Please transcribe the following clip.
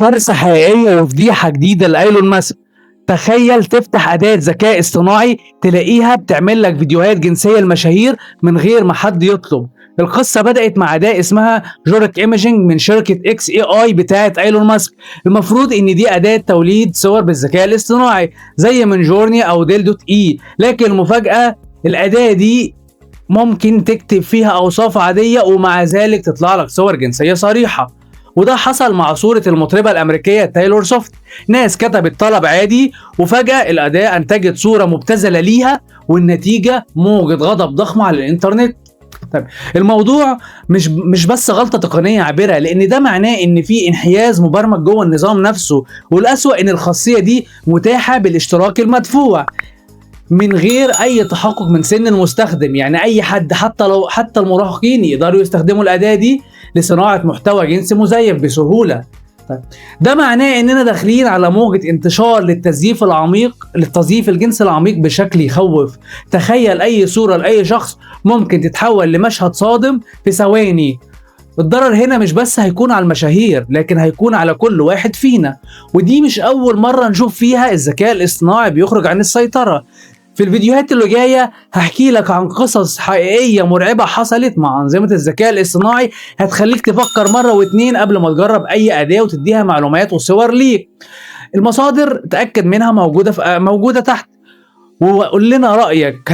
كارثة حقيقية وفضيحة جديدة لإيلون ماسك. تخيل تفتح أداة ذكاء اصطناعي تلاقيها بتعمل لك فيديوهات جنسية لمشاهير من غير ما حد يطلب. القصة بدأت مع أداة اسمها جورك ايمجنج من شركة اكس اي اي بتاعة ايلون ماسك. المفروض ان دي أداة توليد صور بالذكاء الاصطناعي زي من جورني او ديل دوت اي، لكن المفاجأة الأداة دي ممكن تكتب فيها أوصاف عادية ومع ذلك تطلع لك صور جنسية صريحة. وده حصل مع صورة المطربة الأمريكية تايلور سويفت. ناس كتبت طلب عادي وفجأة الأداة أنتجت صورة مبتذلة ليها، والنتيجة موجة غضب ضخمة على الإنترنت. طيب الموضوع مش بس غلطة تقنية عابرة، لأن ده معناه إن في انحياز مبرمج جوه النظام نفسه. والأسوأ إن الخاصية دي متاحة بالاشتراك المدفوع من غير اي تحقق من سن المستخدم. يعني اي حد حتى المراهقين يقدروا يستخدموا الاداة دي لصناعة محتوى جنسي مزيف بسهولة. طيب ده معناه اننا داخلين على موجة انتشار للتزييف العميق، للتزييف الجنسي العميق بشكل يخوف. تخيل اي صورة لاي شخص ممكن تتحول لمشهد صادم في ثواني. الضرر هنا مش بس هيكون على المشاهير، لكن هيكون على كل واحد فينا. ودي مش اول مرة نشوف فيها الذكاء الاصطناعي بيخرج عن السيطرة. في الفيديوهات اللي جاية هحكي لك عن قصص حقيقية مرعبة حصلت مع أنظمة الذكاء الاصطناعي، هتخليك تفكر مرة واتنين قبل ما تجرب أي أداة وتديها معلومات وصور ليك. المصادر تأكد منها موجودة تحت، وقول لنا رأيك.